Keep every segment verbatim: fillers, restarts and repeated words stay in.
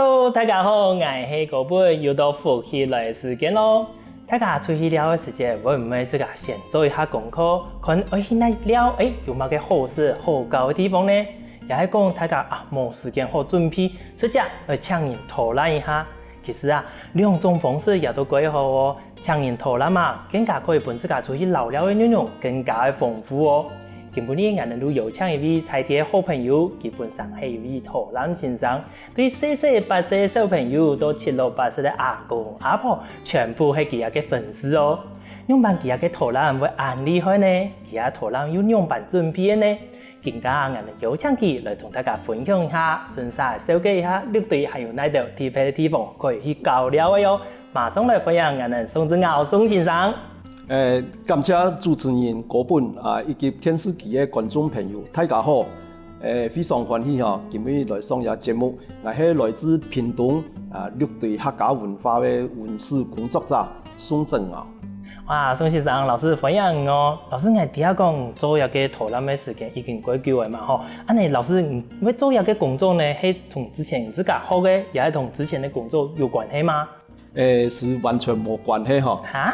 Hello，大家好，𠊎係高本，又到福氣來个時間咯。大家出去尞个時節，會毋會自家先做一下功課，看愛去哪尞，誒，有麼个好食好搞个地方呢？也係講大家啊無時間好準備，直接來請人偷懶一下。其實啊，兩種方式也都蓋好哦。請人偷懶嘛，更加可以分自家出去尞尞个內容更加个豐富哦。今晡日𠊎等就邀請一位在地个好朋友，佢本身係一位偷懶先生， 對細細八歲个小朋友到七老八十个阿公阿婆，全部係佢个粉絲哦。仰般佢个偷懶會恁厲害呢？佢个偷懶又仰般準備个呢？今下𠊎等邀請佢來同大家分享一下，順續紹介一下六堆還有哪兜特別个地方可以去搞尞个喲。馬上來歡迎𠊎等宋志敖宋先生。 誒，感謝主持人高本啊，以及電視機个觀眾朋友，大家好！誒，非常歡喜吼，今晡日來上這節目。𠊎係來自屏東啊，六堆客家文化个文史工作者宋志敖。哇，宋先生，老師歡迎你哦！老師，𠊎知啊講做這个導覽个時間已經蓋久了嘛吼，恁仔老師，你會做這个工作呢，係同之前你自家學个，也係同之前个工作有關係嗎？ 誒，係完全無關係吼。哈？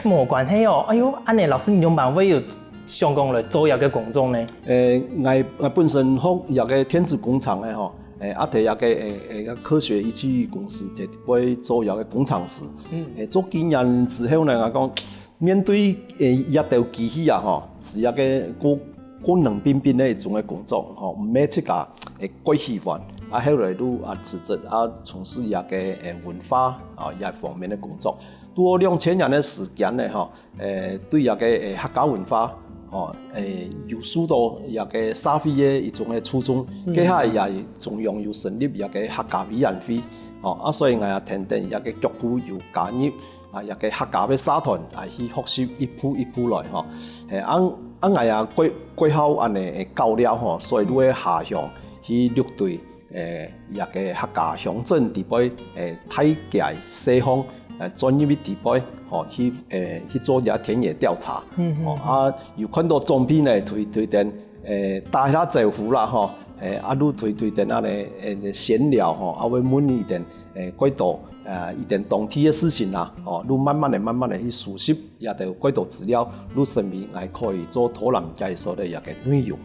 誒，無關係哦！哎喲，恁仔老師，你仰般會有想講來做這个工作呢？誒，𠊎𠊎本身學這个電子工程个吼，誒，啊，在這个誒誒科學儀器公司在會做這个工程師。嗯。誒，做幾年之後呢，𠊎講 面對誒這兜機器啊吼，係一个過過冷冰冰个一種个工作吼，毋係自家誒蓋喜歡。啊，後來就啊辭職啊，從事這个誒文化啊這方面个工作。到兩千年个時間呢吼，誒對這个誒客家文化吼，誒有受到這个社會个一種个注重，該下也中央有成立這个客家委員會吼，啊，所以𠊎也跈等這个腳步有加入 啊，這个客家个社團啊，去學習一步一步來吼。誒，啊啊，𠊎也蓋蓋好恁仔搞尞吼，所以就會下鄉去六堆誒這个客家鄉鎮底背誒大街小巷誒專業个底背吼，去誒去做這田野調查。嗯嗯。吼，啊，有看到長輩呢，推推等 誒打下招呼啦吼，誒啊就推推等恁仔誒閒聊吼，啊會問佢等誒蓋多誒佢等當地个事情啦，吼，就慢慢仔慢慢仔去收集這兜蓋多資料，就成為𠊎可以做導覽介紹个這个內容。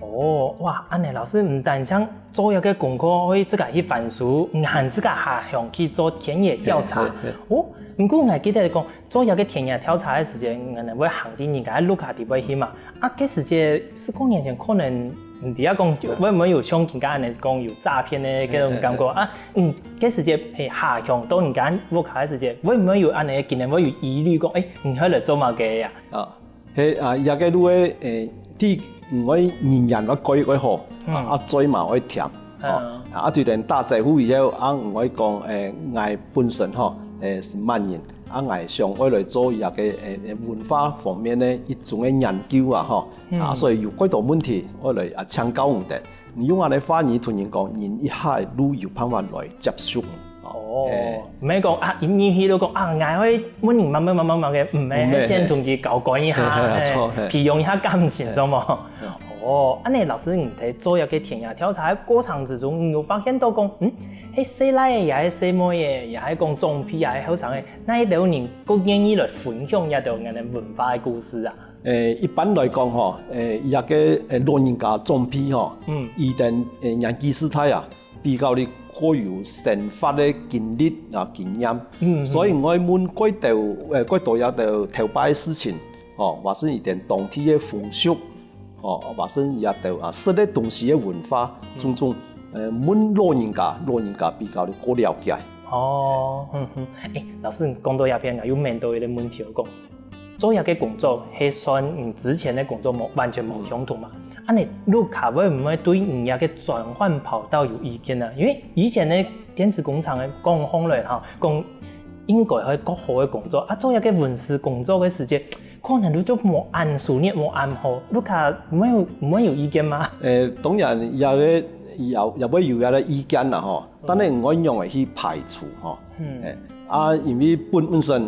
哦，哇，恁仔老師毋單淨做這个功課，會自家去翻書，還自家下鄉去做田野調查。哦，毋過𠊎記得講， 做這个田野調查个時節，𠊎等會行到人家个屋下底背去嘛。啊，該時節十過年前可能毋知啊講會毋會有像今下恁仔講有詐騙个該種感覺啊？嗯，該時節係下鄉到人家屋下个時節，會毋會有恁仔今下會有疑慮講，誒，你係來做麼个啊？啊，係啊，這个就係誒，第一，你愛人緣愛蓋愛好，啊，嘴嘛愛甜。 哦，啊，對等打招呼以後，啊，𠊎講，誒，𠊎本身吼，誒，係滿人，啊，𠊎想愛來做一個，誒，文化方面个一種个研究啊，吼，啊，所以有幾多問題，愛來啊請教你等。你用恁仔話語同人講，人一下就有辦法來接受。哦，毋係講啊，一入去就講啊，𠊎愛問你麼个麼个麼个，毋係，先同佢交關一下，培養一下感情，知無？ 哦，恁仔老師，你在做這個田野調查个過程之中，你有發現到講，嗯，係細倈仔，也係細妹仔，也係講長輩啊，係後生个，哪一兜人較願意來分享這兜𠊎等文化个故事啊？誒，一般來講吼，誒，這個誒老人家長輩吼，嗯，佢等誒年紀世代啊，比較哩較有生活个經歷啊經驗，嗯，所以𠊎問幾多誒幾多這兜頭擺个事情，吼，或者佢等當地个風俗， 哦，或者這兜啊食个東西个文化，種種，呃，問老人家，老人家比較个較了解。哦，嗯嗯，誒，老師，你講到這片啊，又問到一個問題，講做這個工作係算你之前个工作無完全無相同嘛？恁仔，屋下會毋會對你這個轉換跑道有意見呢？因為以前个電子工程个講法來哈，講應該係較好个工作，啊，做這個文史工作个時節， 可能你就無恁熟練，無恁好，屋下毋會有毋會有意見嗎？誒，當然也會也也會有這個意見啦吼，但係毋會仰仔去排除吼。誒，啊，因為本本身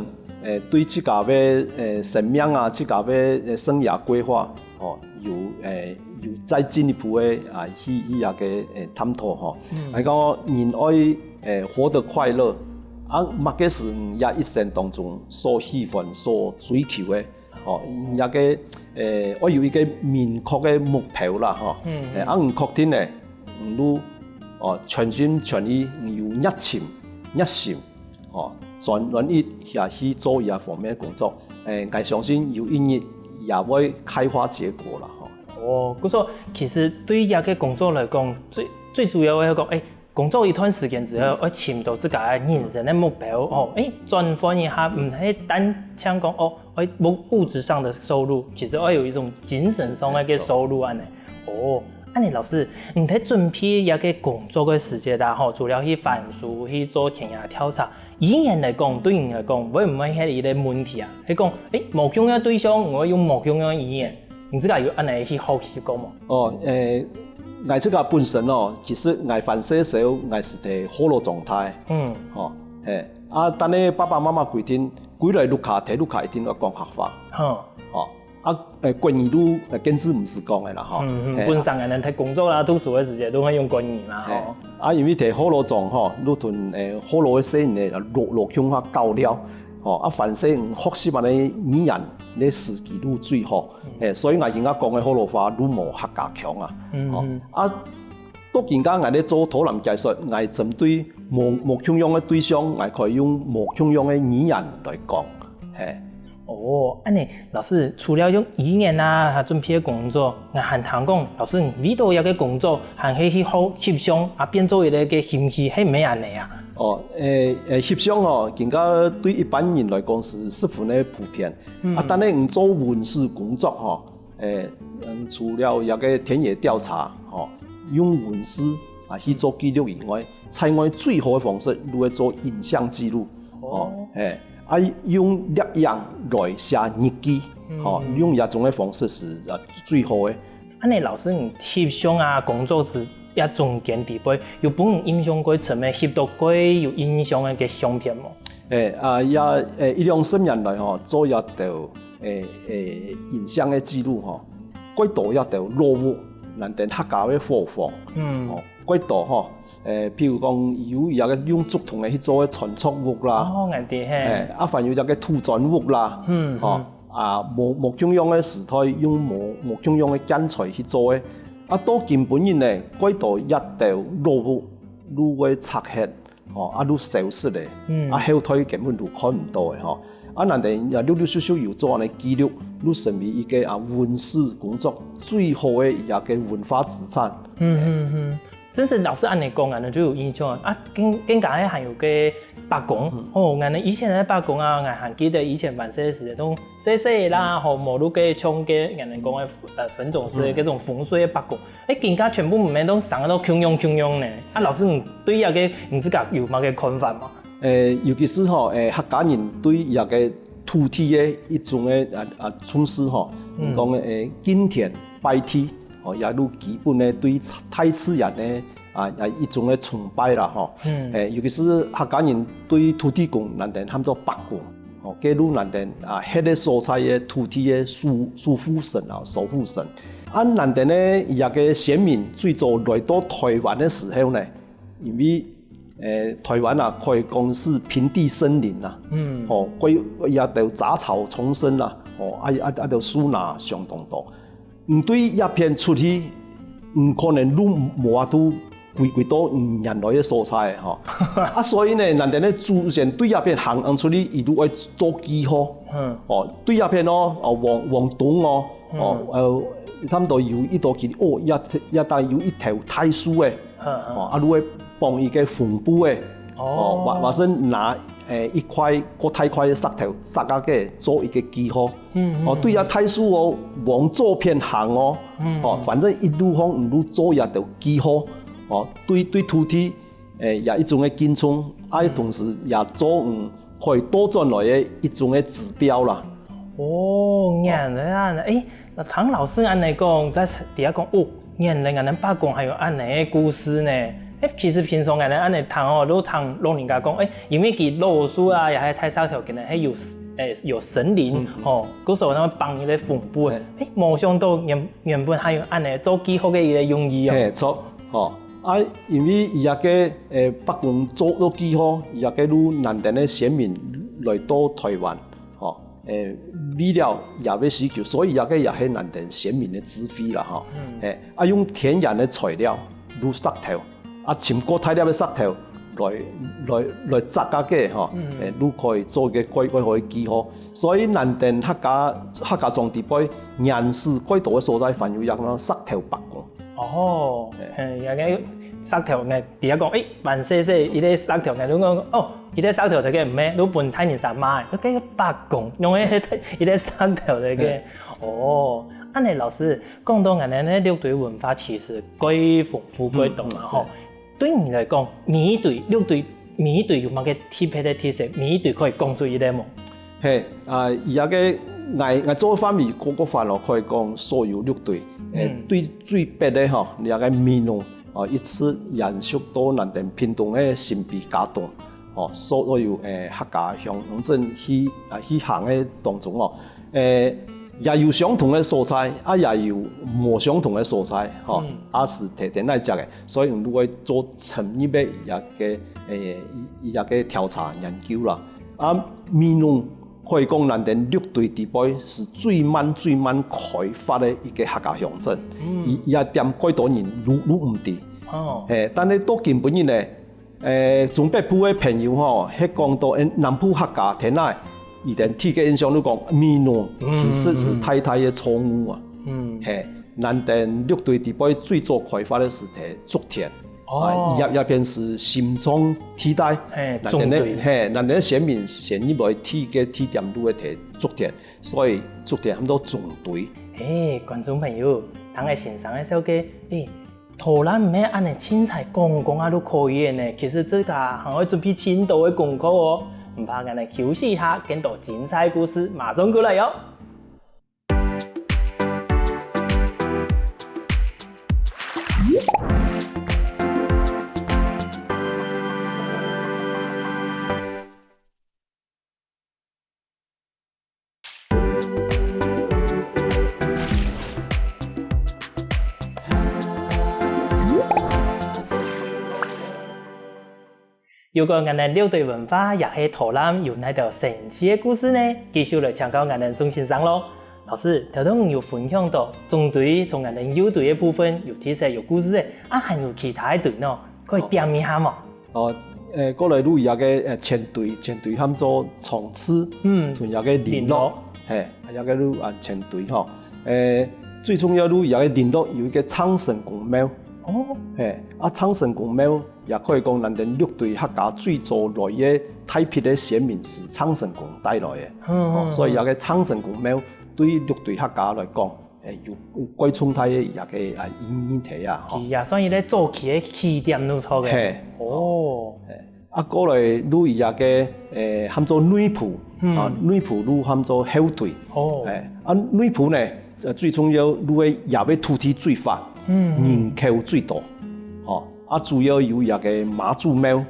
誒對自家个誒生命啊，自家个誒生涯規劃吼，有誒有再進一步个啊，去去个誒探討吼。嗯，係講人愛誒活得快樂，啊，麼个係你一生當中所喜歡、所追求个？哦，你个誒愛有一個明確个目標啦，吼。嗯，誒，啊，你確定呢，你就哦全心全意，你有熱情、熱心，哦，專專一下去做這方面个工作。誒，𠊎相信有一日也會開花結果啦，吼。 哦，故所其實對這個工作來講，最最主要个係講，誒，工作一段時間之後，愛尋到自家个人生个目標，吼，誒，轉換一下，毋係單淨講哦，愛物物質上的收入，其實愛有一種精神上个一個收入恁呢。哦，恁呢老師，你在準備這個工作个時節啊，吼，除了去翻書、去做田野調查，語言來講，對你來講，會毋會係一個問題啊？係講，誒，無共樣个對象，𠊎愛用無共樣个語言。 你自家有恁呢去學習過無？哦，誒，𠊎自家本身哦，其實𠊎還細時候，𠊎係在學老庄大。嗯，吼，誒，啊，但係爸爸媽媽規定，歸來屋下，在屋下一定愛講客話。哼，吼，啊，誒，國語就誒堅持毋使講个啦，吼。嗯嗯，本身恁呢在工作啦、讀書个時節都會用國語嘛，吼。啊，因為在學老庄吼，就同誒學老个細人仔，老老鄉下交流，吼，啊，還細學習恁呢語言，你時機就最好。 誒，所以𠊎今下講个學老話就無客家腔啊。哦，啊，到今下𠊎咧做導覽解說，𠊎針對無無共樣个對象，𠊎可以用無共樣个語言來講。嘿。哦，恁呢，老師，除了用語言啊，還準備个工作，𠊎還聽講，老師你為到這個工作，還係去學翕相啊，變做一個个興趣，係毋係恁呢啊？哦，誒誒，翕相哦，今下對一般人來講係十分个普遍。 啊，但係你做文史工作吼，誒，嗯，除了這個田野調查吼，用文字啊去做記錄以外，另外最好个方式就係做影像記錄，哦，誒，啊，用攝影來寫日記，吼，用這種个方式係啊最好个。 恁呢老師你翕相啊，工作之這中間底背，有分你印象過深个翕到過有印象个相片無？誒，啊，也誒一兩十年來吼，做這兜誒誒影像个記錄吼，蓋多這兜老屋，𠊎等客家个伙房，嗯，吼，蓋多吼，誒，譬如講有這個用竹筒个去做个餐桌屋啦，哦，𠊎知嘿，誒，啊，還有這個土磚屋啦，嗯，吼。 啊，無無共樣个時代，用無無共樣个建材去做个。啊，到今晡日呢，蓋多這兜老屋就會拆忒，吼，啊，就消失了，啊，後代根本就看毋到个吼。啊，𠊎等也陸陸續續有做恁呢記錄，就成為一個啊文史工作最好个一個文化資產。嗯嗯嗯。 真係老師恁呢講，𠊎等就有印象啊。啊，更更加个還有个伯公，哦，𠊎等以前个伯公啊，𠊎還記得以前還細个時節，種細細个啦，吼，無就个像个𠊎等講个呃粉種式个該種風水个伯公，誒，今下全部毋免，都生到共樣共樣呢。啊，老師你對這個你自家有麼个看法無？誒，尤其係吼，誒，客家人對這個土地个一種个啊啊重視吼，講誒敬天拜地。 哦，也就基本个對大自然个啊啊一種个崇拜啦吼。誒，尤其係客家人對土地公，𠊎等喊做伯公，哦，該就𠊎等啊歇个所在个土地个守守護神啊，守護神。啊，𠊎等呢，這個先民最早來到台灣个時候呢，因為誒台灣啊，可以講係平地森林啊，嗯，哦，該這兜雜草叢生啊，哦，啊啊啊兜樹林相當多。 你對這片出去，你可能就無法度歸歸到你原來个所在吼。啊，所以呢，𠊎等个祖先對這片行行出去，佢就愛做記號。嗯，哦，對這片哦，哦，往往東哦，哦，呃，差不多有一多幾里，哦，這這搭有一頭大樹誒，嗯嗯，哦，啊，就會放一個紅布誒，哦，或或者拿誒一塊過大塊个石頭砸下去做一個記號。 哦，對這大樹哦，往左片行哦，哦，反正一路上你就做這兜記號，哦，對對土地，誒，也一種个敬重，啊，同時也做嗯可以倒轉來个一種个指標啦。哦，原來恁呢，誒，那唐老師恁呢講，在底下講，哦，原來𠊎等伯公還有恁呢个故事呢。欸，其實平常𠊎等恁仔聽哦，都聽老人家講，欸，因為佢老樹啊，也係大石頭，可能係有，欸，有神靈，嗯，嗯。吼，故所會放一個紅布。嘿。欸，無想到原，原本還有恁仔做記號个一個用意哦。嘿，著，吼。啊，因為佢這個，欸，伯公做，做記號，佢這個就難得个先民來到臺灣，吼，欸，為了這個需求，所以這個也係難得先民个智慧啦，吼。嗯。欸，啊，用天然个材料，就石頭，啊，尋較大粒个石頭來，來，來擲下去，吼，嗯。欸，就可以做一個蓋，蓋好个記號。所以難得客家，客家庄裡背，原始蓋多个所在，還有一個石頭伯公。 哦，嘿。嘿，這個石頭呢，比如講，欸，還細細一個石頭呢，就講，哦，一個石頭頭个毋係，就分大人儕罵，就該個伯公，用个一個石頭頭个。嘿。哦，恁仔老師，講到𠊎等个六堆文化其實蓋豐富蓋多嘛，嗯，嗯，吼。對。對你來講，每一堆，六堆 每一堆有麼个特別个特色？每一堆可以講出一個無？嘿，啊，這個𠊎，𠊎做範圍較，較闊咯，可以講所有六堆。欸，嗯。對最北个吼，這個美濃，哦，一直延續到𠊎等屏東个新埤、佳冬，哦，所有，欸，客家鄉，鄉鎮去，啊，去行个當中哦， 欸，也有相同个所在，啊，也有無相同个所在，吼，嗯。啊，係跈等來食个，所以𠊎等會做深入个一個，欸，一個調查研究啦。啊，美濃可以講𠊎等六堆裡背係最慢、最慢開發个一個客家鄉鎮。嗯。佢，佢也踮蓋多人都，都毋知。哦。嘿，但係到今晡日呢， 欸，中北部个朋友吼，係講到，欸，南部客家天來，佢等第一個印象就講美濃，嗯，其實係大大个錯誤啊。嗯。嘿，𠊎等六堆裡背最早開發个係在竹田。哦。啊，這，這片係心臟地帶。嘿，𠊎等个，中堆。嘿，𠊎等个先民先入來第一個地點就係在竹田，所以竹田喊做中堆。欸，觀眾朋友，聽个先生个紹介，欸， 導覽毋係恁仔凊彩講講啊就可以了呢，其實自家還愛準備盡多个功課哦。毋怕，𠊎等休息一下，更多精彩故事馬上過來喲。 如果𠊎等六堆文化也係導覽有哪兜神奇个故事呢？繼續來請教𠊎等宋先生咯。老師，頭先你有分享到中堆同𠊎等右堆个部分有特色有故事个，啊還有其他个堆呢，可以點一下無？ 哦，欸，過來就這個，欸，前堆，前堆喊做長治，嗯，同這個麟洛，麟洛。嘿，這個就啊前堆吼。欸，最重要就這個麟洛有一個鄭成功廟。哦。嘿，啊鄭成功廟也可以講𠊎等六堆客家最早來个大批个先民係鄭成功帶來个。嗯，哦，嗯，所以這個鄭成功廟對六堆客家來講， 欸，有，有蓋重大个一個，啊，意義在啊，吼。佢也算一個早期个起點就著个。嘿。哦。嘿。啊，過來就這個，欸，喊做內埔，嗯。啊，內埔就喊做後堆。哦。欸，啊，內埔呢，呃，最重要就係這個土地最闊，嗯，嗯。人口最多。哦，啊，主要有這個媽祖廟，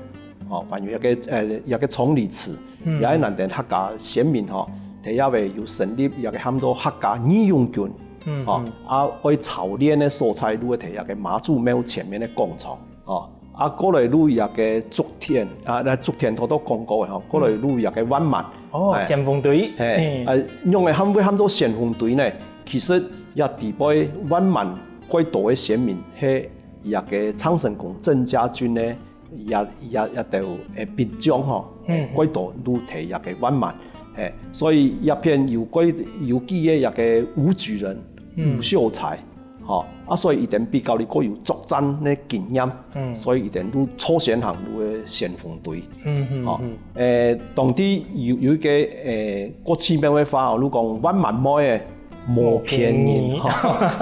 哦，還有這個，呃，這個昌黎祠，嗯。也係𠊎等客家先民吼，在這位有成立這個喊做客家義勇軍。 嗯，吼，嗯。啊，愛操練个所在就係在這個媽祖廟前面个廣場，吼。啊，過來就這個竹田，啊，該竹田頭頭講過个吼，過來就這個萬巒。哦，欸。先鋒隊。嘿，嗯。啊，仰會喊，會喊做先鋒隊呢？其實這底背萬巒蓋多个先民係這個鄭成功鄭家軍个 也，也，也兜，欸，兵將吼，嗯。蓋多就在這個萬巒，嘿，所以這片有蓋，有幾個這個武舉人，嗯。吳秀才，吼，啊，所以佢等比較哩較有作戰个經驗，嗯。所以佢等就坐先行就係先鋒隊，嗯，嗯，吼，嗯。欸，當地有，有一個，欸，較奇妙个話哦，就講萬巒妹仔無騙人，無騙人。吼，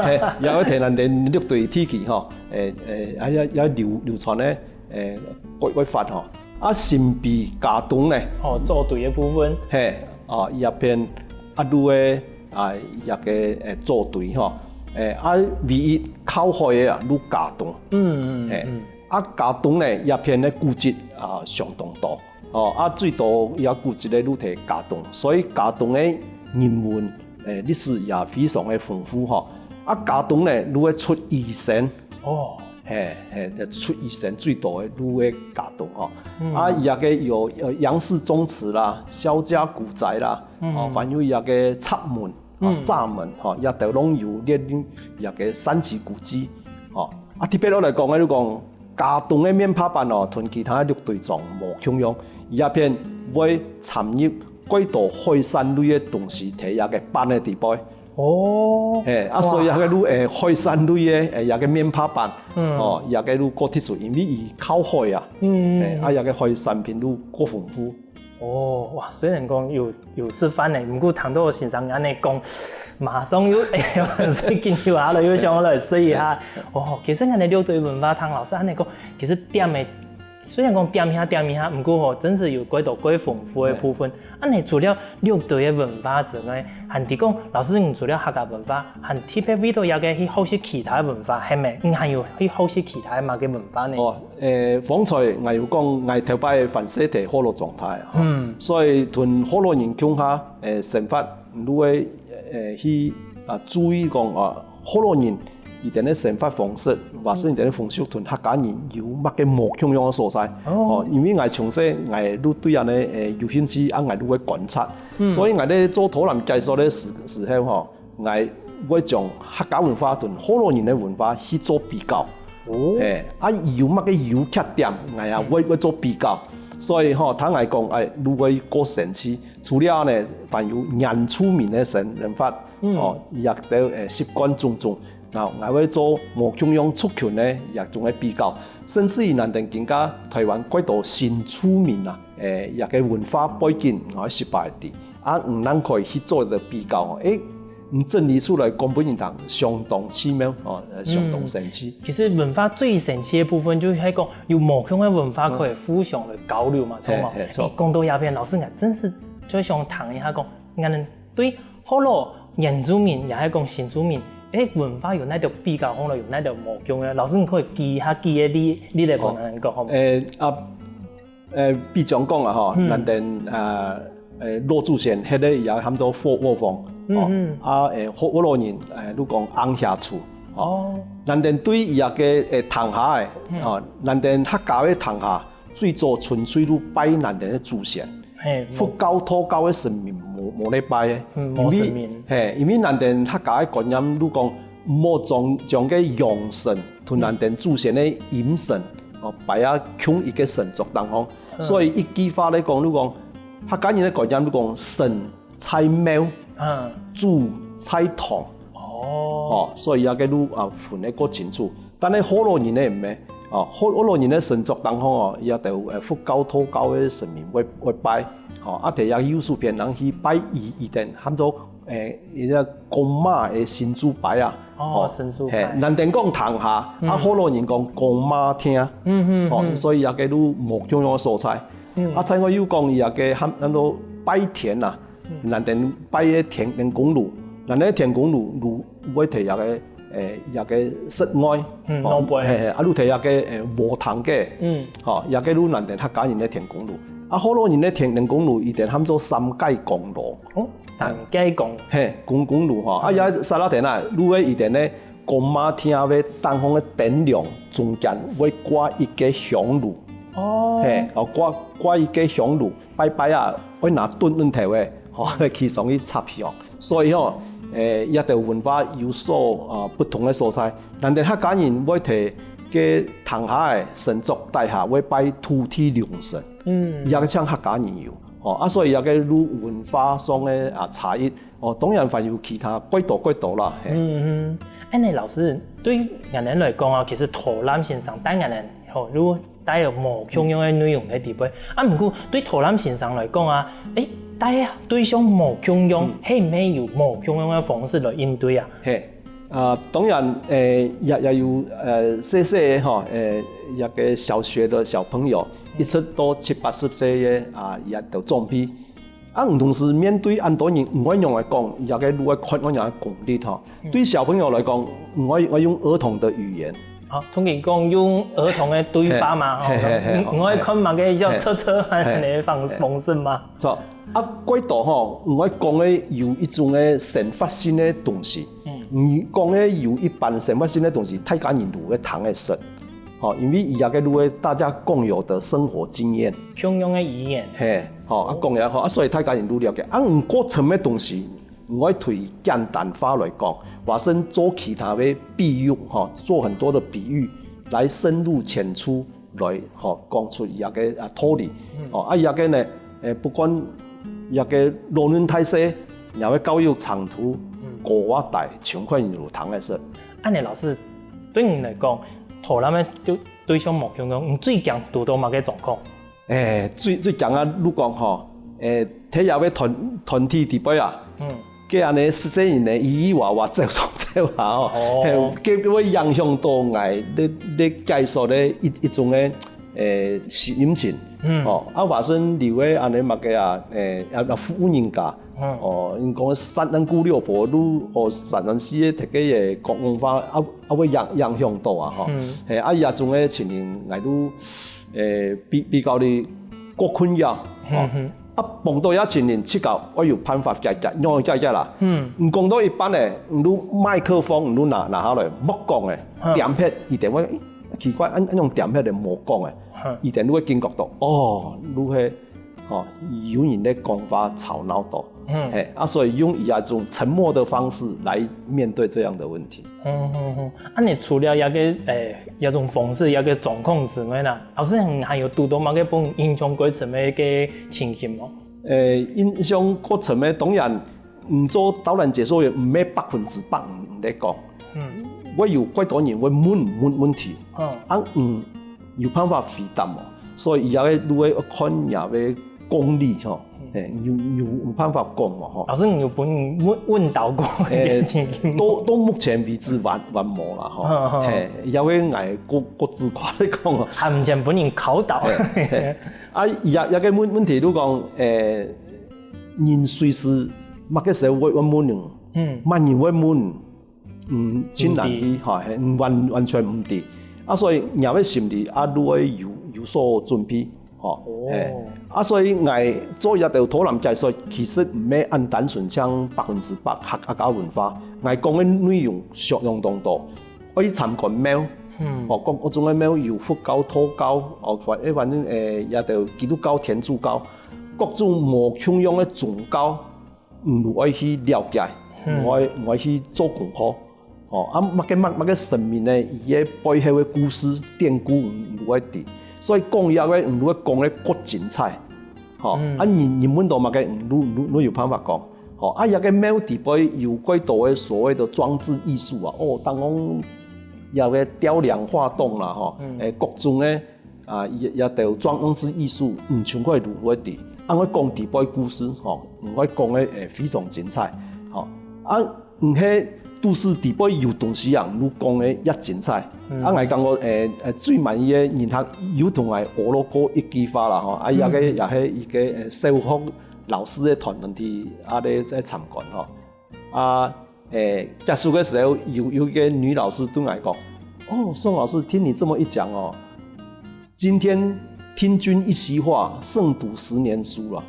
嘿，也會提咱等六堆地區吼，欸，欸，啊，也，也流，流傳个 欸，講，講法吼。啊，新埤佳冬呢？哦，做隊个部分。嘿，啊，這片啊，就係，啊，這個，欸，做隊吼。欸，啊，唯一靠海个啊，就佳冬。嗯，嗯，嘿。嗯。啊，茄苳呢，這片个古蹟啊，相當多。哦，啊，最多這古蹟个就在茄苳，所以茄苳个人文，誒，歷史也非常个豐富吼。啊，茄苳呢，就會出醫生。哦。嘿，嘿，出醫生最多个就係茄苳吼。嗯。啊，這个有，呃，楊氏宗祠啦，蕭家古宅啦，嗯。哦，還有這个閘門，哦，嗯。閘門，吼，這兜攏有列入這个三級古蹟，吼。啊，特別落來講个，就講 茄苳个面帕粄哦，同其他六堆庄無共樣，佢這片會摻入幾多海產類个東西，在這个粄个底背。哦。嘿，啊，哇。所以這个就，誒，海產類个，誒，這个面帕粄，嗯。哦，這个就過特殊，因為佢靠海啊，嗯。誒，啊，這个海產品就過豐富。 哦，哇，雖然講有，有食飯呢，毋過聽到先生恁樣講，馬上又，哎，最近又下了，又想要來試一下。哦，其實恁樣六堆文化，聽老師恁樣講，其實點个，雖然講點一下點一下，毋過吼，真係有幾多幾豐富个部分。恁樣除了六堆个文化之外，還提講，老師，你除了客家文化，還特別為到這个去學習其他文化，係無？你還有去學習其他麼个文化呢？哦， 誒，方才𠊎有講，𠊎頭擺還細在學老狀態，吼。嗯。所以同學老人共下，誒，生活，就會，誒，去，啊，注意講，啊，學老人佢等个生活方式，或者佢等个風俗同客家人有麼个無共樣个所在。哦。哦，因為𠊎從細，𠊎就對恁樣，誒，有興趣，啊，𠊎就會觀察。嗯。所以𠊎在做導覽介紹个時，時候，吼， 𠊎會將客家文化同學老人个文化去做比較。哦。誒，啊，有麼个優缺點，𠊎也會，嗯。會做比較。所以吼，聽𠊎講，誒，就會過神奇。除了呢，還有原住民个生，生活，嗯。哦，佢兜，誒，習慣種種。然後𠊎會做無共樣族群个這種个比較，甚至於𠊎等今下臺灣幾多新住民啊，誒，這个文化背景，𠊎係擺在 啊，你正可以去做一個比較哦。誒，你整理出來講分人聽，相當奇妙哦，呃，相當神奇。嗯，其實文化最神奇个部分，就係講有無共个文化可以互相來交流嘛，嗯。著無？嘿，嘿，著。誒，講到這片，老師，𠊎真係最想聽一下講，𠊎等對學老、原住民，也係講新住民，誒，文化有哪兜比較，學老有哪兜無共个？老師，你可以舉一下舉个例，例來分𠊎等講，好無？誒，啊， 誒，比將講啊吼，嗯。𠊎等，呃，誒，老祖先歇个也喊做火，火房，哦，嗯嗯。啊，誒，學，學老人，誒，就講紅瓦厝，哦。哦。𠊎等對這个，誒，廳下个，嗯。哦，𠊎等客家个廳下，最早純粹就拜𠊎等个祖先。嘿，佛教、道教个神明無，無咧拜个。嗯，因為，無神明。嘿，因為𠊎等客家个觀念就講，莫將，將个陽神 同𠊎等祖先个陰神，哦，擺啊共一个神桌頂項。嗯。所以一句話來講，就講，客家人个觀念就講，神在廟，嗯。祖在堂。哦。哦，所以這个就，啊，分得過清楚。但係學老人呢，毋係，哦，學，學老人个神桌頂項哦，這兜，呃，佛教、道教个神明會，會拜，哦，啊，第一右手片人去拜佢，佢等喊做 誒，一個公媽个神主牌啊。哦，哦，神主牌。嘿，𠊎等講廳下，嗯。啊，學老人講公媽廳。嗯，嗯，哦，嗯。所以這个就無共樣个所在。嗯。啊，再過又講這个喊，喊做拜天啊，嗯。𠊎等拜个天，天公爐，𠊎等个天公爐，就會在這个，誒，這个室外。嗯，哦，外背。嘿，嘿，啊，就在這个，誒，禾埕个。嗯。哦，這个就𠊎等客家人个天公爐。啊，學老人个天，天公爐，佢等喊做三界公爐。 哦，三界公。嘿，公，公爐吼，啊，嗯。這沙拉田啊，路个以前呢，公媽廳个頂項个頂樑中間會掛一个香爐。哦。嘿，哦，掛，掛一个香爐，拜拜啊，會拿鈍鈍頭个，吼，嗯。去上去插香。所以吼，誒，這兜文化有所，呃，不同个所在。𠊎等客家人會在个廳下个神桌底下會拜土地龍神。嗯。這个像客家人有。 吼，啊，所以這个就文化上个，啊，差異，哦，當然還有其他，幾多幾多啦，嘿。嗯，嗯。恁呢，老師，對𠊎等來講啊，其實導覽先生帶𠊎等，吼，就帶有無共樣个內容在裡背。啊，毋過對導覽先生來講啊，誒，帶个對象無共樣，嗯。係毋係有無共樣个方式來應對啊？嘿， 啊，當然，誒，也，也有，呃，細細个吼，誒，一个小學个小朋友，嗯。一直到七八十歲个，啊，這兜長輩。啊，毋同時面對恁多人，毋會用來講，這个路个看，愛用來講力吼。嗯。對小朋友來講，毋會，愛用兒童个語言。好，通常講用兒童个對話嘛，吼，嘿，嘿，嘿，你，你愛看麼个叫嘿，車車嘿，恁樣个方，嘿，方式嘛。是吧？啊，過多吼，𠊎講个有一種个生活性个東西，嗯。你講个有一般生活性个東西，大家人都會聽得識。吼，因為佢个就係大家共有的生活經驗。共用个語言。嘿，吼，啊，講个吼，啊，所以大家人都了解。啊，毋過深个東西， 𠊎對簡單化來講，或者做其他个比喻，吼，做很多的比喻來深入淺出來，吼，講出佢个，啊，道理。嗯。吼，啊，佢个呢，誒，不管佢个老人大細，若个教育程度，嗯。高啊低，全款有通个事。恁樣老師，對你來講，導覽个對，對象無共樣，你最驚堵到麼个狀況？ 誒，最，最驚啊，你講吼，誒，在這个團，團體底背啊，嗯。該恁樣細細人呢，咿咿哇哇走上走下吼，哦。嘿，該會影響到𠊎咧，咧解說个一，一種个，誒，心情。嗯。哦，啊，話說你會恁樣麼个啊，誒，啊，啊，服務人家，嗯。哦，你講三，三姑六婆，你，哦，三，三四个，大家个講話，啊，啊，會影，影響到啊，吼。嗯。嘿，啊，這種个情形，𠊎都 誒，比，比較哩較困擾，吼。嗯哼。啊，碰到這情形，自家愛有辦法解決，仰解決啦？嗯。你講到一半呢，你就麥克風，你就拿，拿下來，莫講誒，嗯。點忒，佢等會，誒，奇怪，恁，恁樣點忒咧，無講誒，嗯。佢等就會感覺到，哦，你係，哦，有人咧講話吵鬧到。 嗯。嘿，啊，所以用佢這種沉默的方式來面對這樣的問題。嗯，嗯，嗯。啊，你除了這个，誒，這種方式，這个狀況之外呢，老師，你還有堵到麼个分你印象較深个情形無？誒，印象較深个，當然，你做導覽解說員，毋係百分之百毋，毋得講。嗯。會有幾多人會問，問問題。嗯。啊，嗯，有辦法回答無？所以這个就愛看這个 功力吼，嗯。嘿，有，有，有辦法講嘛吼。老師，你有分問，問到過个情形無？誒，到，到目前為止還，還無啦吼。嗯，嗯。嘿，也會𠊎各，各自看來講哦。還毋曾分人考到。嘿，嘿。啊，這，這个問，問題，如講，誒，人隨時麼个時候會，會問人，嗯。麼人會問， 嗯，盡難去，毋知。吼，嘿，嗯，完，完全毋知。啊，所以若个心理啊，你愛有，有所準備，吼，哦。嘿。啊，所以𠊎做這兜導覽解說，其實毋係恁單純，像百分之百客，客家文化。𠊎講个內容相當當多，愛去參觀廟，嗯。哦，各，各種个廟有佛教、道教，哦，反，誒，反正，誒，這兜基督教、天主教，各種無共樣个宗教， 你愛去了解，嗯。你愛，你愛去做功課。哦，啊，麼个，麼，麼个神明呢，佢个背後个故事、典故，你愛知。所以講這个，你愛講个較精彩。吼，嗯。啊，人，人問到麼个，你，你，你有辦法講。吼，啊，這个廟底背有幾多个所謂的裝置藝術啊，哦，當講這个雕梁畫棟啦，吼，嗯。誒，各種个 啊，這，這兜裝，裝置藝術，嗯，像該如何个，恁樣講底背故事，吼，嗯，𠊎講个，誒，非常精彩，吼。啊，毋係都市底背有東西啊，你講个也精彩。嗯。啊，𠊎感覺，誒，誒，最滿意个人客有同𠊎學了過一句話啦，吼，啊，這个，嗯。也係一个，誒，小學老師个團體，啊，咧，在參觀，吼。 啊，誒，結束个時候，有，有一个女老師對𠊎講：「哦，宋老師，聽你這麼一講哦，今天聽君一席話，勝讀十年書了。」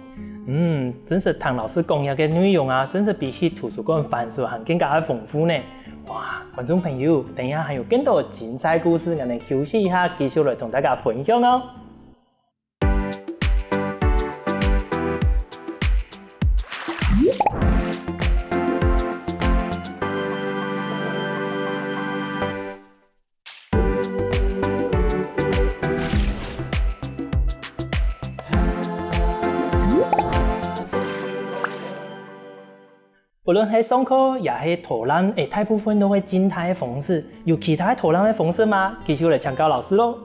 嗯，真係聽老師講這个內容啊，真係比去圖書館翻書還更加个豐富呢。哇，觀眾朋友，等一下還有更多精彩故事，𠊎等休息一下，繼續來同大家分享哦。 無論係上課也係導覽，誒，大部分都係靜態个方式。有其他導覽个方式嗎？繼續來請教老師咯。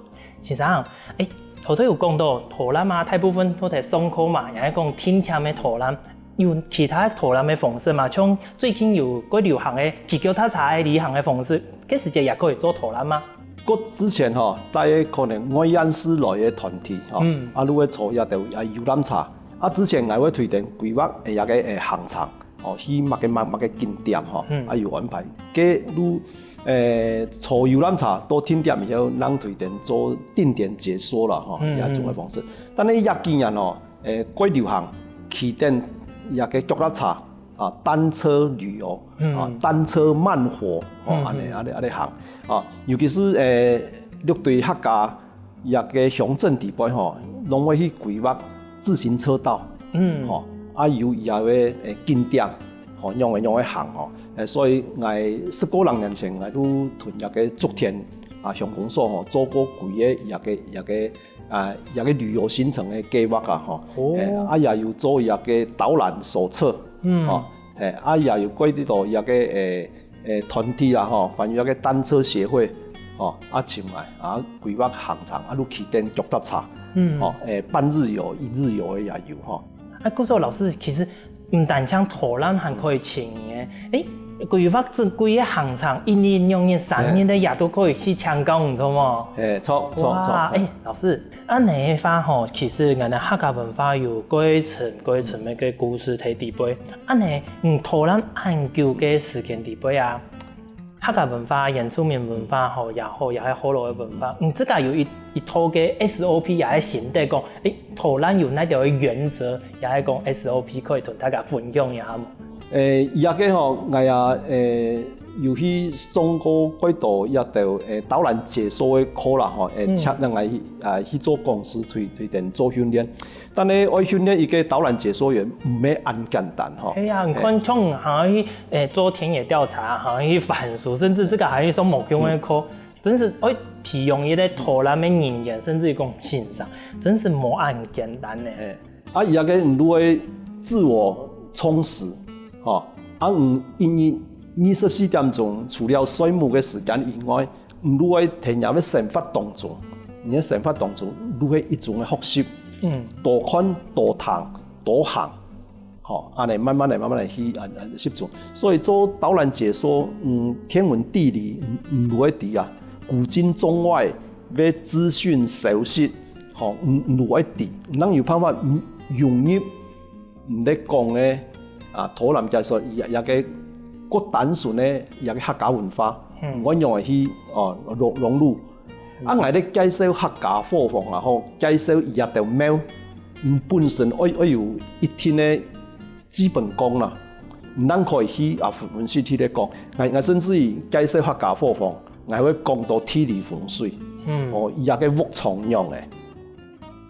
先生，誒，頭頭有講到導覽啊，大部分都係上課嘛，也係講定點个導覽。有其他導覽个方式嗎？像最近有較流行个騎腳踏車个旅行个方式，該時節也可以做導覽嗎？過之前吼，帶个可能外縣市來个團體吼，嗯。啊，如果坐這兜啊遊覽車，啊，之前𠊎會推薦規劃个一个，誒，行程。哦，去麼个麼，麼个景點吼，嗯。啊有安排。該路，誒，坐遊覽車到定點以後，人對等做定點解說啦吼，嗯，這種个方式。嗯。但係這幾年吼，誒，蓋流行騎等這个腳踏車啊，單車旅遊，嗯。啊，單車慢活，吼，嗯，恁呢，嗯。恁呢，恁呢行。啊，尤其係，誒，六堆客家 這个鄉鎮底背吼，攏會去規劃自行車道，嗯。吼，啊有這个，誒，景點，吼，仰會，仰會行吼。誒，所以𠊎十過零年前，𠊎都同這个竹田啊鄉公所吼，做過幾个這个，這个，啊，這个旅遊行程个計畫啊吼。哦。誒，啊也有做這个導覽手冊，嗯。吼，誒，啊也有規定到這个，誒， 誒，團體啦吼，還有該个單車協會，吼，啊，尋來啊，規劃行程，啊，就騎等腳踏車，嗯。吼，誒，半日遊、一日遊个也有吼。啊，故所老師，其實毋單淨導覽還可以請人，誒，規劃這幾个行程，一日、兩日、三日个也都可以去參加，毋著無？誒，著，著，著。哇，誒，老師， 恁呢个話吼，其實𠊎等客家文化有蓋深蓋深个故事在底背。恁呢，你導覽恁久个時間底背啊，客家文化、原住民文化吼也好，也係學老个文化，你自家有一，一套个S O P，也係心得講，誒，導覽有哪條个原則，也係講S O P可以同大家分享一下無？ 誒，這个吼，𠊎也，誒，有去上過幾多這兜，誒，導覽解說个課啦吼，誒，嗯。請人來去，啊，去做講師推，推薦做訓練。但係愛訓練一个導覽解說員，毋係恁簡單吼。係啊，你看，誒。像還愛去，誒，做田野調查，還愛去番薯，甚至這个還愛去上木工个課，嗯。真係愛培養一个導覽个人員，甚至於講先生，真係無恁簡單呢。誒。 啊，這个你就愛自我充實，吼。啊，你一日二十四點鐘，除了睡目个時間以外，你就愛在你个生活當中，你个生活當中，就係一種个學習，嗯。多看、多聽、多行，吼，恁呢慢慢來、慢慢來去，啊，啊，習慣。所以做導覽解說，嗯，天文地理，你，你就愛知啊，古今中外个資訊熟悉， 吼，毋，毋愛知，毋通有辦法，嗯，融入你咧講个，啊，導覽介紹，這，這个較單純个這个客家文化，嗯。毋愛用來去，哦，融，融入。嗯。啊，𠊎咧介紹客家伙房啊，吼，介紹這兜廟，嗯，本身愛，愛有一定个 基本功啦，毋單可以去啊，分析去咧講。𠊎，𠊎甚至於介紹客家伙房，𠊎會講到地理風水，嗯。哦，這个屋重仰仔，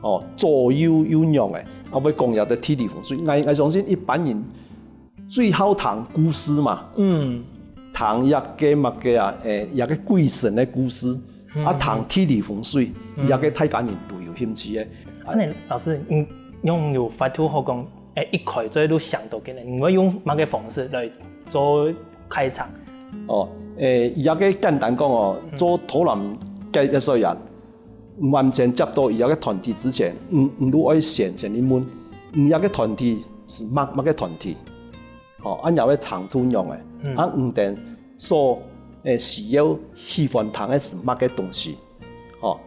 哦，左右右仰仔，啊，會講這个地理風水。𠊎，𠊎相信一般人最好聽故事嘛，嗯。聽這个麼个啊，誒，這个鬼神个故事，嗯。啊，聽地理風水，嗯。這个大家人都有興趣个。恁呢，老師，你仰有法度好講， 誒，一開嘴就想到个呢，你會用麼个方式來做開場？哦，誒，這个簡單講哦，嗯。做導覽个，个時候啊，毋完全接到這个團體之前，你，你就愛先，先去問，你這个團體係麼，麼个團體？哦，恁樣个程度仰仔，嗯。啊，你等所，誒，需要喜歡聽个係麼个東西？哦，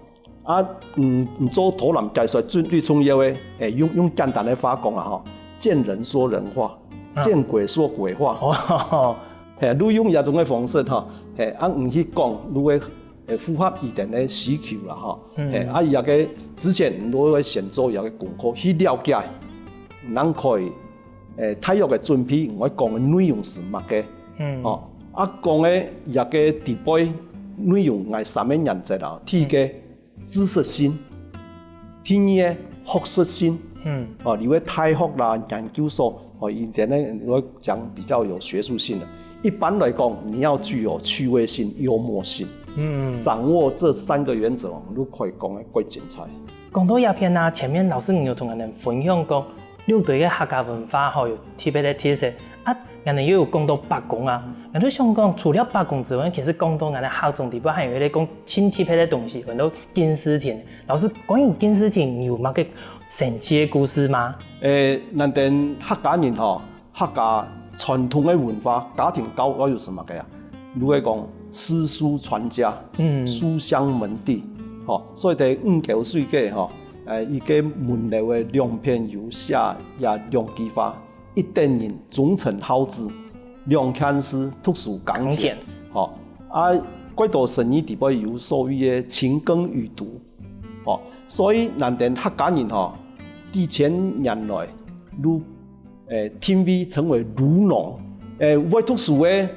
啊，嗯，你做導覽介紹最，最重要个，誒，用，用簡單个話講啊，吼，見人說人話，啊。見鬼說鬼話。哦。嘿，你用這種个方式，吼，嘿，啊，你去講，你會，誒，符合佢等个需求啦，吼。嗯。嘿，啊，這个之前你都會先做這个功課，去了解，你正可以，誒，大約个準備，你愛講个內容係麼个。嗯。哦，啊，講个這个底背內容，𠊎三个原則啊，第一个， 知識性，第二个學術性，嗯。哦，你會大學啦、研究所，哦，以前呢，我講比較有學術性的。一般來講，你要具有趣味性、幽默性，嗯。掌握這三个原則，我們都可以講得蓋精彩。講到這片啊，前面老師你有同𠊎等分享過， 六堆个客家文化吼，有特別个特色。啊，𠊎等又有講到伯公啊，𠊎就想講，除了伯公之外，其實講到𠊎等客庄地方還有一个講盡特別个東西，叫做敬字亭。老師，關於敬字亭，你有麼个神奇个故事嗎？誒，𠊎等客家人吼，客家傳統个文化，家庭教育有麼个啊？如果講詩書傳家，嗯。書香門第，吼，所以在五九歲个吼， 誒，一个門樓个兩片有寫這兩句話，一等人忠臣好子，兩件事讀書耕田。耕田。吼，啊，蓋多成語底背有所謂个勤耕雨讀。吼，所以𠊎等客家人吼，幾千年來，都，誒，定位稱為魯農，誒，會讀書个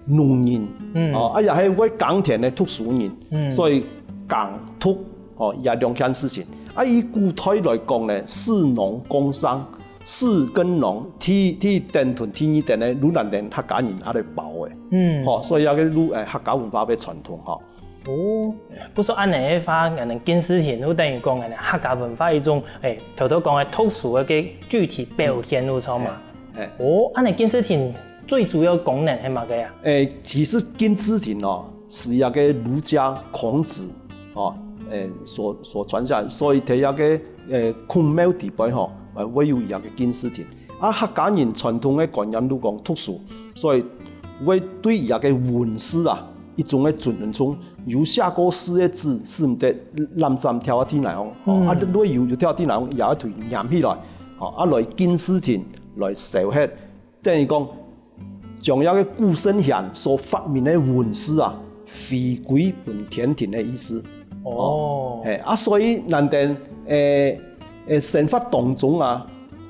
農人，嗯。哦，啊，也係會耕田个讀書人，嗯。所以耕讀，哦，也兩件事情。啊，以古代來講呢，士農工商， 士跟農，第，第一等同第二等呢，魯南人客家人也來包个。嗯。吼，所以這个魯，誒，客家文化个傳統吼。哦，故所恁樣个話，𠊎等敬字亭，就等於講𠊎等客家文化一種，誒，頭頭講个讀書个具體表現，有錯嘛？嘿，嘿。哦，恁樣敬字亭最主要功能係麼个啊？誒，其實敬字亭哦， 係這个儒家孔子，吼，誒，所，所傳下來，所以在這个，誒，孔廟底背吼，誒，會有這个敬字亭。啊，客家人傳統个觀念就講讀書，所以會對這个文字啊，一種个尊重，有寫過字个字，使毋得濫糝掉在地泥項，吼，嗯。啊，若有，有掉在地泥項，也愛對拈起來，吼，啊，來敬字亭，來燒忒。 等於講，將這个古聖賢所發明个文字啊，回歸分天庭个意思。哦。嘿，啊，所以𠊎等，誒，誒，生活當中啊，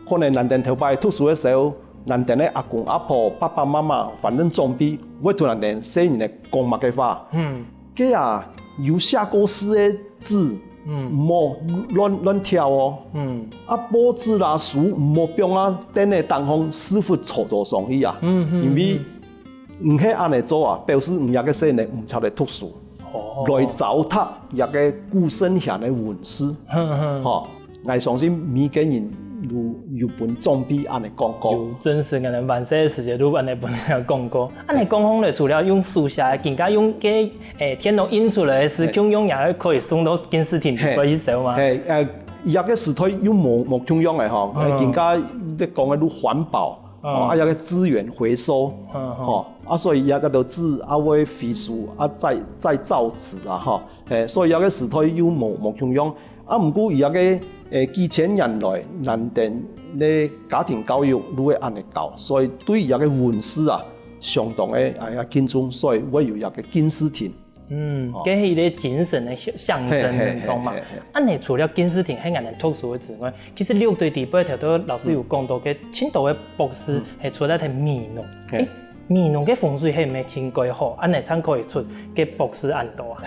可能𠊎等頭擺讀書个時候，𠊎等个阿公阿婆、爸爸媽媽，反正長輩，會同𠊎等細人仔講麼个話。嗯。 該啊，有寫過字个字，嗯。毋好亂，亂挑哦。嗯。啊，報紙啦、書毋好放啊凳仔頂項屎朏坐到上去啊。嗯，嗯，因為嗯。你係恁樣做啊，表示你這个細人毋識得讀書，哦。來糟蹋這个古聖賢个文字。哼，哼。吼。 𠊎相信每个人有，有分長輩恁樣講過。有，真實，𠊎等還細个時節都恁樣分人講過。恁樣講好咧，除了用書寫个，更加用該，誒，電腦印出來个字，嘿。共樣也可以送到敬字亭，嘿。可以燒嘛。嘿，誒，這个時代又無，無共樣个吼，嗯。更加你講个都環保，嗯。哦，啊，這个資源回收，嗯，嗯。吼，啊，所以這个都紙啊會回收啊，再，再造紙啊，吼。 誒，所以這个時代又無，無共樣。啊，毋過佢這个，誒，幾千年來，𠊎等个家庭教育都會恁樣教，所以對這个文字啊，相當个，哎呀，敬重，所以會有這个敬字亭。嗯，哦。這係一個精神个象，象徵，嘿，嘿，著無？嘿，嘿，嘿。恁樣除了敬字亭係𠊎等讀書个之外，其實六堆底背頭頭老師有講到个，盡多个博士，嗯。係出來个美濃。嘿。誒， 美濃个風水係毋係盡蓋好，恁樣正可以出个博士恁多啊？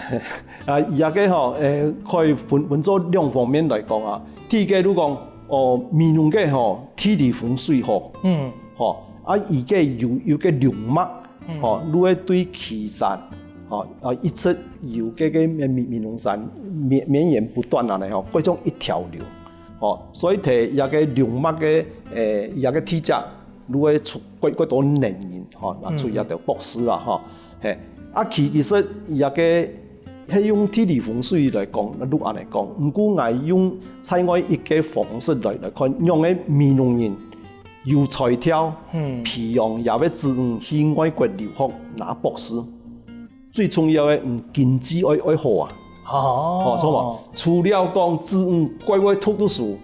啊，這个吼，誒，可以分，分做兩方面來講啊。第一个就講，哦，美濃个吼，地理風水好，嗯。吼，啊，佢个有，有个龍脈，嗯。吼，就會對旗山，吼，啊，一直由這个美，美濃山綿，綿延不斷啊，吼，過像一條龍，吼，所以在這个龍脈个，誒，這个地界，就會出 過，過多能人，吼，啊，嗯。出這兜博士啊，吼，嘿。啊，其，其實這个係用地理風水來講，就恁樣講。毋過𠊎用另外一个方式來，來看，仰个美濃人有才調，嗯。培養這个子女去外國留學拿博士。最重要个，嗯，經濟愛，愛好啊。哦。哦，著無？除了講子女乖乖讀，讀書，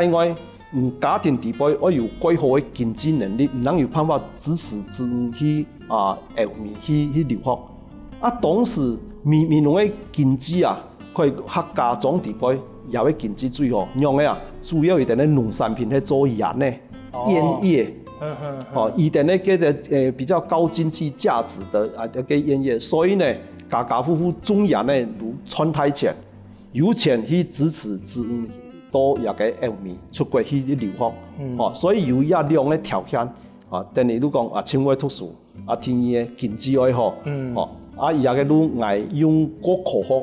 另外，嗯，家庭底背愛有蓋好个經濟能力，毋能有辦法支持子女去，啊，歐美去，去留學。啊，當時美，美濃个經濟啊，可以客家庄底背也會經濟最好。仰个啊，主要佢等个農產品係做菸个，哦。菸葉。嗯，嗯，嗯。哦，佢等个，个，呃，比較高經濟價值个，啊，个菸葉。所以呢，家家戶戶種菸呢，就賺大錢。 有錢去支持子女到這个歐美出國去留學，嗯。哦，所以有這兩个條件，啊，等於你講啊，盡會讀書，啊，第二个經濟愛好，嗯。哦，啊，這个就𠊎用過科學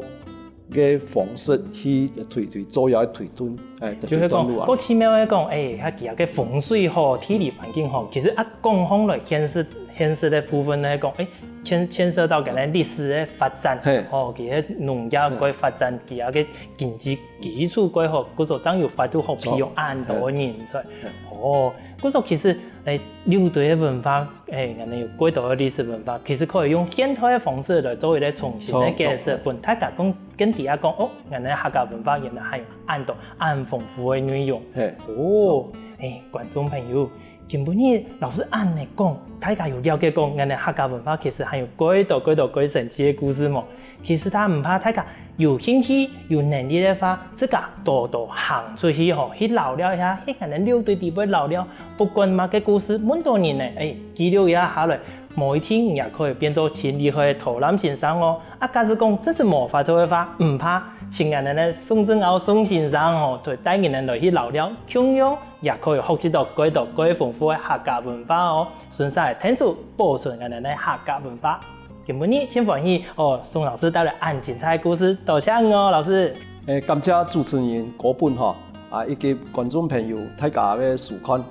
个方式去推，推，做這个推斷，誒，就係講，推斷路啊。過奇妙个講，誒，佢這个風水好，地理環境好，其實啊，講起來現實，現實个部分來講，誒， 牽，牽涉到可能歷史个發展，嘿。哦，佢个農業个發展，嘿。佢个經濟基礎蓋好，故所正有法度好培養恁多个人才。嘿。哦，故所其實，誒，六堆个文化，誒，可能有蓋多个歷史文化，其實可以用現代个方式來做一個重新个解釋，著，著。分大家講，更知啊講，哦，原來客家文化原來還有恁多恁豐富个內容。嘿。哦，誒，觀眾朋友，今晡日老師恁仔講，大家有了解講，𠊎等客家文化其實還有幾多幾多幾神奇个故事無？其實大家毋怕，大家有興趣、有能力个話，自家多多行出去吼，去尞尞一下，去𠊎等六堆底背尞尞，不管麼个故事，問著人呢，欸，記錄一下下來，無一定你也可以變做盡厲害个導覽先生哦。啊，假使講真係無法度个話，毋怕，請𠊎等个宋正奧宋先生吼，就帶你等來去尞尞，共樣 也可以學習著幾多幾豐富个客家文化哦，順續來𢯭手保存𠊎等个客家文化。今晡日盡歡喜哦，宋老師帶來恁精彩个故事，多謝你哦，老師。誒，感謝主持人高本吼，啊，以及觀眾朋友大家个收看，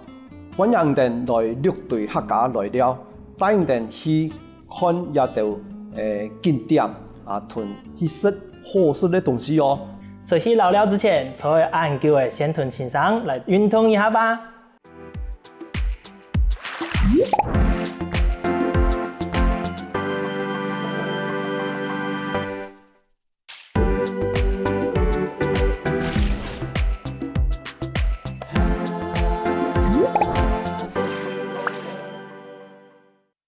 歡迎你等來六堆客家來尞，帶你等去 看這兜，誒，景點啊，同去食好食个東西哦。出去尞尞之前，坐恁久个先同先生來運動一下吧。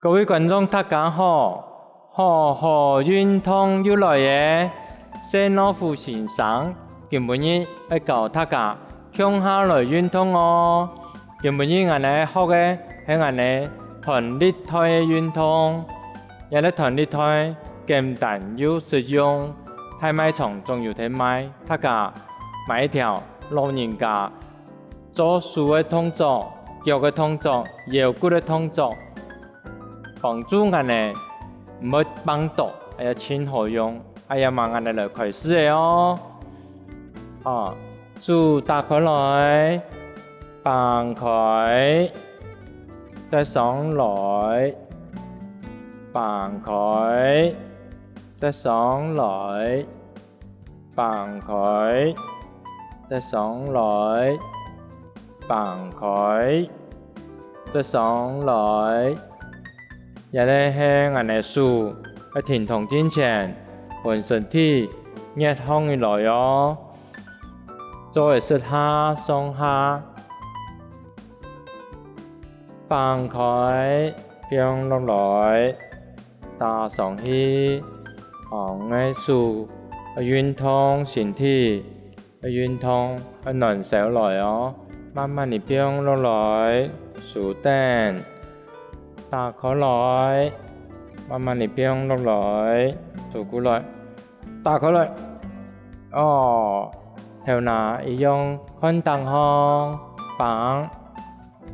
各位觀眾，大家好！好好運動又來咧！謝老虎先生今晡日愛教大家共下來運動哦！今晡日𠊎等學个係𠊎等彈力帶个運動。這个彈力帶簡單又實用，大賣場總有得賣，大家買一條，老人家 做手个動作、腳个動作、腰骨个動作，幫助𠊎等毋會挷著，哎呀，盡好用。哎呀嘛，𠊎等來開始咧哦！哦，手打開來，放開，再上來，放開，再上來， 放開，再上來，放開，再上來。這个係𠊎等个手，愛停動進前，分身體熱䟘起來哦。做个十下上下，放開，放落來。 打上去，哦，𠊎手愛運動身體，愛運動，愛暖燒來哦。慢慢仔放落來，手等，打開來，慢慢仔放落來，手過來，打開來。哦，頭那一樣看頂項，放。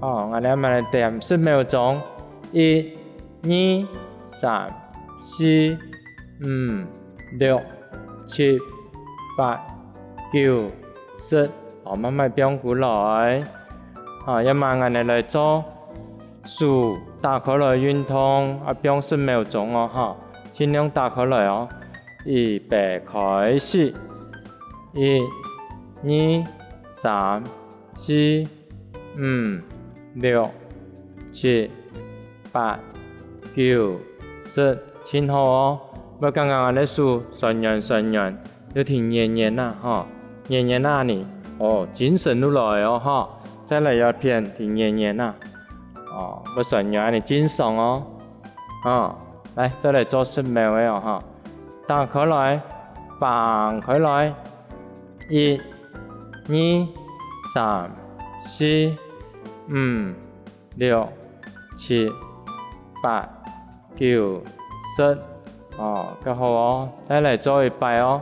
哦，𠊎等慢慢仔點十秒鐘，一、二、三、四、五、六、七、八、九、十。哦，慢慢放過來。哦，這下𠊎等來做手打開來運動，啊，放十秒鐘哦，哈，盡量打開來哦。預備開始，一、二、三、四、 五、六、七、八、九、十，盡好哦。愛感覺𠊎等个手痠軟痠軟，又挺軟軟啊，吼，軟軟啊呢，哦，精神又來哦，吼，再來一片挺軟軟啊，哦，愛痠軟恁仔精神哦，哦，來，再來做十秒个哦，吼，打開來，放開來，一、 二、三、四、五、六、七、八、九、十。哦，較好哦，再來做一擺哦。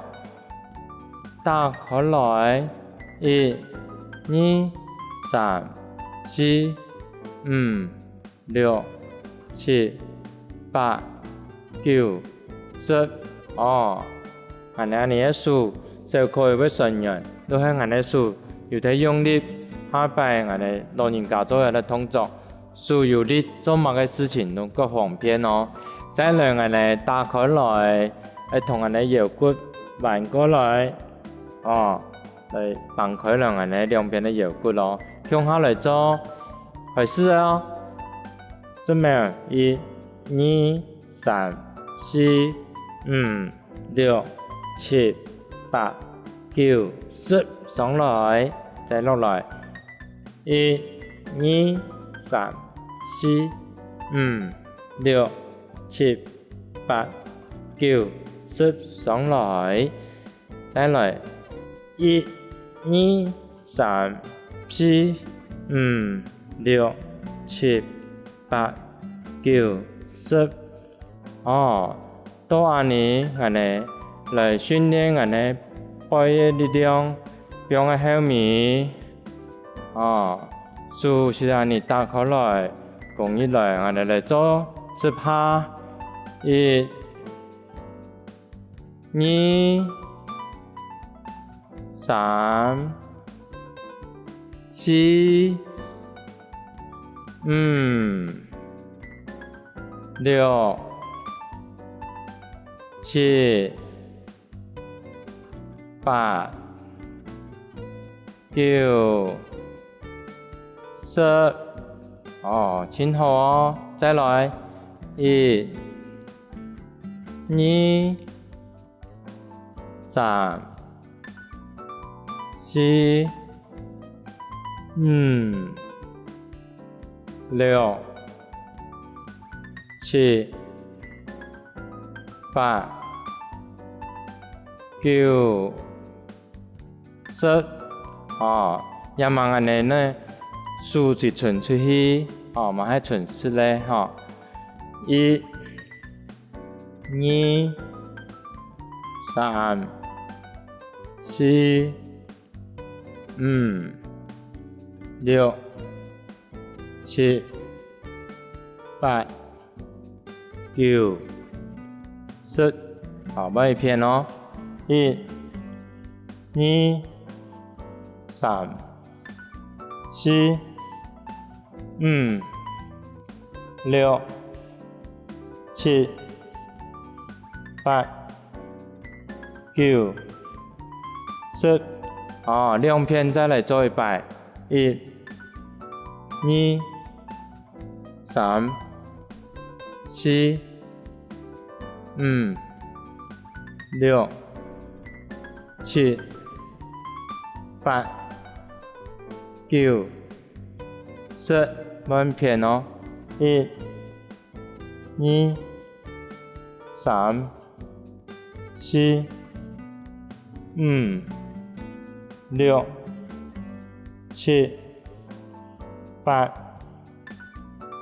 打開來，一、二、三、四、五、 六、七、八、九、十。哦，恁仔恁仔个手，手可以會痠軟，就係𠊎等个手有忒用力，下擺𠊎等老人家做个動作，手有力，做麼个事情都較方便哦。再來𠊎等打開來，愛同𠊎等腰骨彎過來，哦。 來放開來𠊎等兩片个腰骨哦，共下來做，開始哦。十秒，一、二、三、四、五、六、七、八、九、十，上來，再落來。一、二、三、四、五、六、七、八、九、十，上來。再來，一、二、三、四、五、六、七、八、九、十。 哦，到恁呢，𠊎等來訓練𠊎等背个力量，放在後尾。哦，手就恁呢打開來，弓入來，𠊎等來做十下。一、二、三、四、五、六、七、八、九、十。哦，真好哦！再來，一、二、三、四、五、六、七、八、九、十。哦，也吂恁呢呢，手就伸出去，哦，吂係伸出來，吼。一、 二、三、四、五、六、七、八、九、十。好，換一片哦。一、二、三、四、五、六、七、八、九、十。哦，兩片再來做一擺。一、二、三、四、五、六、七、八、九、十。換片哦。一、二、三、四、五、六、七、八、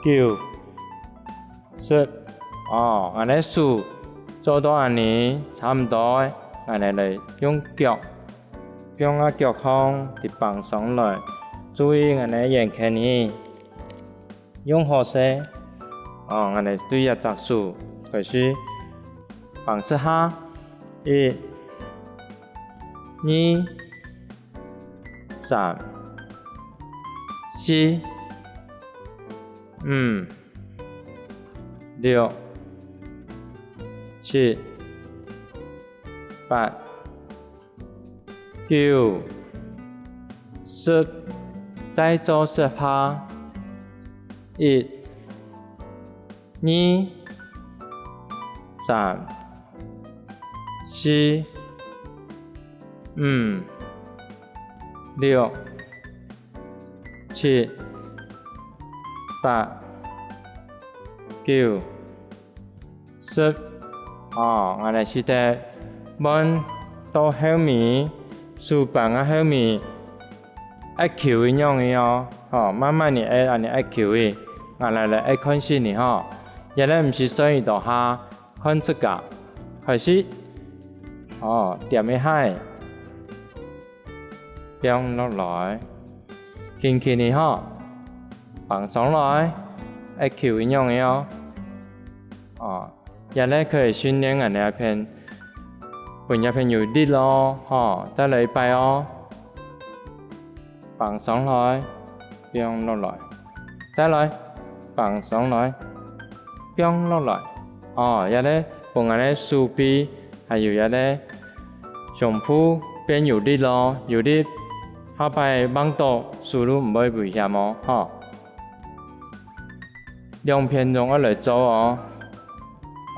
九、十。哦，𠊎等手做到恁呢，差毋多，𠊎等來用腳，放啊腳項，直挷上來。注意𠊎等圓圈呢，用好勢。哦，𠊎等對這隻手開始挷十下，一、二、三、四、五、六、七、八、九、十。再做十下。一、二、三、四、五、六、七、八、九、十。哦，𠊎等試著換到後尾，手挷啊後尾， 愛球一樣个哦，吼，慢慢仔愛恁呢愛球个，𠊎來來愛看實呢吼。這下毋使算幾多下，看自家。開始，哦，點一下，放落來，輕輕仔吼，放上來，愛球一樣个哦，哦。 這下可以訓練𠊎這片，分這片有力囉，吼，再來一擺哦。放上來，放落來，再來，放上來，放落來。哦，這下分𠊎个手臂，還有這个胸脯變有力囉，有力，下擺吂著手就毋會危險哦，吼。 兩片攏愛來做哦。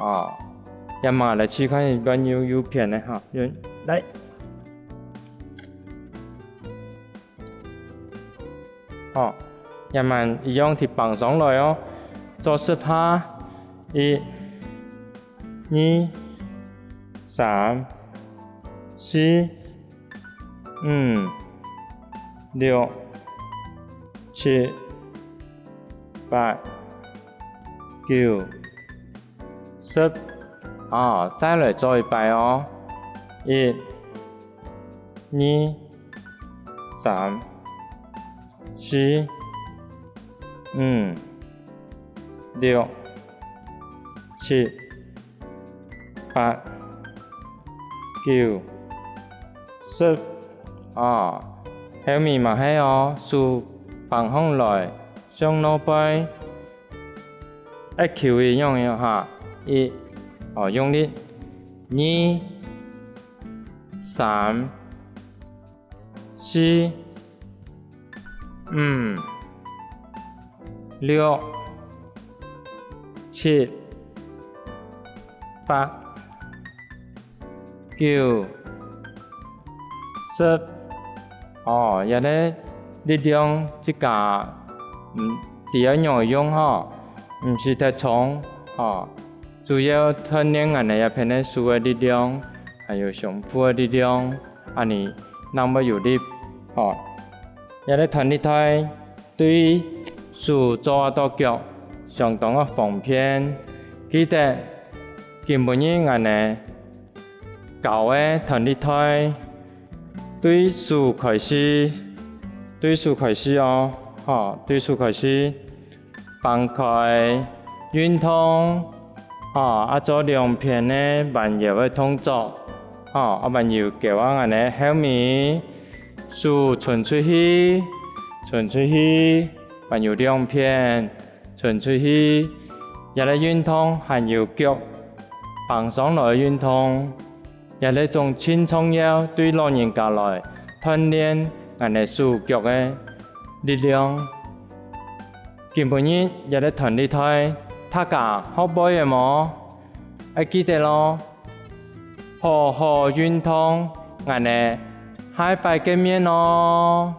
哦，這下來試看一擺右，右片个哈，右，來。哦，也慢一樣提放上來哦。做十下，一、二、三、四、五、六、七、八、九、十。啊，再來做一擺哦。一、二、三、四、五、六、七、八、九、十。啊，後尾嘛係哦，手放䟘來，向腦背， 一球一樣樣哈。一，哦，用力。二、三、四、五、六、七、八、九、十。哦，這個力量自家，嗯，知愛仰仔用吼，毋使忒重吼。主要鍛鍊𠊎等這片个手个力量，還有胸脯个力量，恁呢正會有力吼。這個彈力帶 對手做到腳相當个方便。記得今晡日𠊎等教个彈力帶，對手開始，對手開始哦，吼，對手開始，放開，運動， 吼，啊做兩片个彎腰个動作，吼，啊彎腰勾啊𠊎等後尾，手伸出去，伸出去，彎腰兩片，伸出去。這個運動還有腳放上來个運動，這個種盡重要，對老人家來鍛鍊𠊎等手腳个力量。 今晡日這個彈力帶，大家學會了無？愛記得哦，好好運動，𠊎等下擺見面哦！